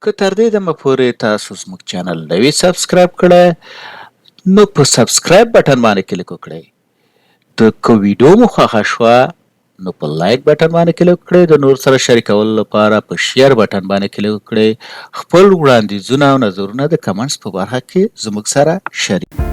که تر دې دمه پورې تاسو زموږ چینل نه وي subscribe کړی، نو په subscribe button باندې کلیک وکړئ. د که ویډیو مو خوښه شوه، نو په like button باندې کلیک وکړئ. د نور سره شریکولو لپاره په share button باندې کلیک وکړئ. خپل وړاندیزونه او نظرونه د comments په برخه کې زموږ سره شریک.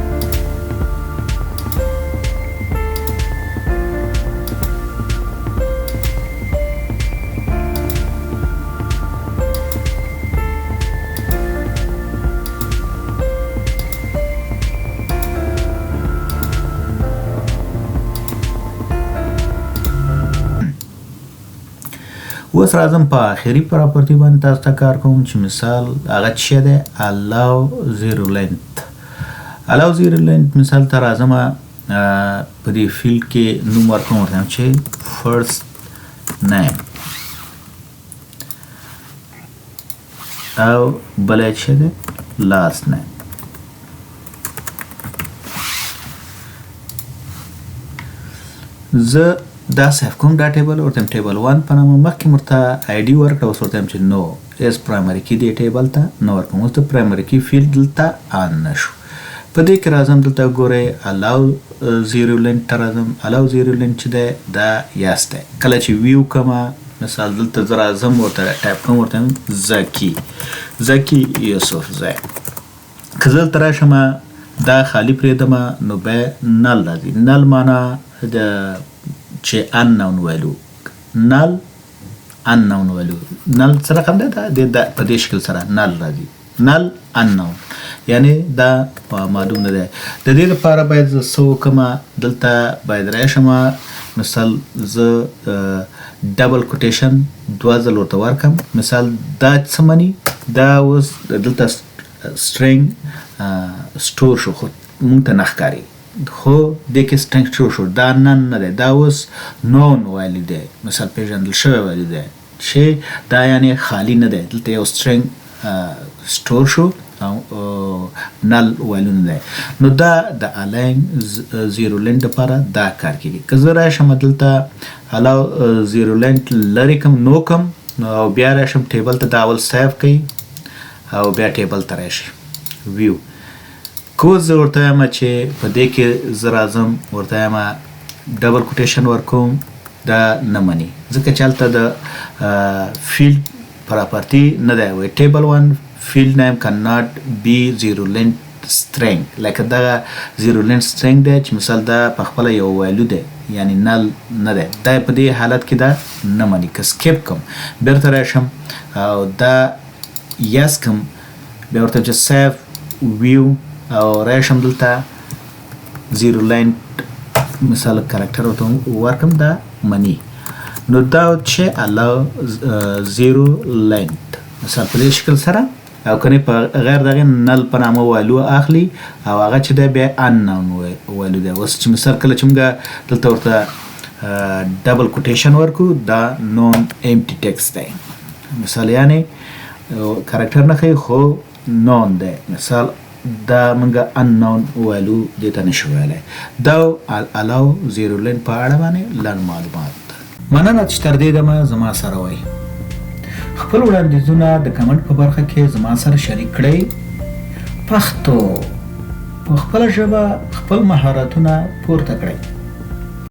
اوس راځم په آخري property باندې تاسو ته کار کوم، چې مثال هغه څه دی؟ Allow zero length. Allow zero length مثال ته راځم، په دې field کې نوم ورکوم ورته چې first name او بل څه دی؟ Last name. زه دا save کوم دا table، ورته table 1 په نامه. مخکې ورته ID ورکړه، اوس ورته چې no is primary key دې table ته نه ورکوم. اوس د primary key field دلته on نه شو. په دې کې راځم، دلته ګورئ، allow zero length ته راځم. Allow zero length چې دی، دا yes دی. کله چې view کومه، مثال دلته زه راځم، ورته ټایپ کوم ورته زکی، زکی یوسف زی. که زه دلته راشم، دا خالی پرېږدم، نو بیا null راځي. Null معنا د چې unknown value، null unknown value. Null څه رقم دی؟ دا په دې شکل سره null راځي، null unknown، یعنی دا معلوم نه دی. د دې لپاره باید زه څه وکړم؟ دلته باید راشم، مثال زه double quotation دوه ځل ورته ورکم. مثال دا څه مني؟ دا اوس دلته string store شو، خو مونږ ته نه ښکاري، خو دې کې string store شو. دا None نه دی، دا اوس known value دی، مثال پیژندل شوی value دی، چې دا یعنی خالی نه دی. دلته یو string store شو او null value نه دی. نو دا د allow zero length لپاره دا کار کیږي. که زه راشم دلته allow zero length لرې کم، no کم، نو بیا راشم table ته، دا اول save کوي او بیا table ته راشي view کو. زه ورته وایم چې په دې کې زه راځم، ورته وایم double quotation ورکوم، دا نه مني، ځکه چې هلته د field property نه دی. وایي table 1 field name cannot be zero length string. لکه دغه zero length string دی، چې مثال دا په خپله یو value دی، یعنی null نه دی. دا په دې حالت کې دا نه مني. که skip کوم، بیرته راشم او دا yes کوم، بیا ورته چې save، view او راشم دلته zero length مثال character ورته ورکم، دا مني. نو دا چې allow zero length مثال په دې شکل سره، او کني په غیر دغه null په نامه value اخلي او هغه چې دی بیا unknown value دی. اوس چې مثال کله چې موږ دلته ورته double quotation ورکو، دا known empty text دی، مثال یعنی character نه ښیي، خو known دی. مثال دا موږ unknown value دې ته نشو ویلی. دا allow zero length په اړه باندې لنډ معلومات. مننه چې تر دې دمه زما سره وئ. خپل وړاندیزونه د کمنټ په برخه کې زما سره شریک کړئ. پښتو په خپله ژبه خپل مهارتونه پورته کړئ.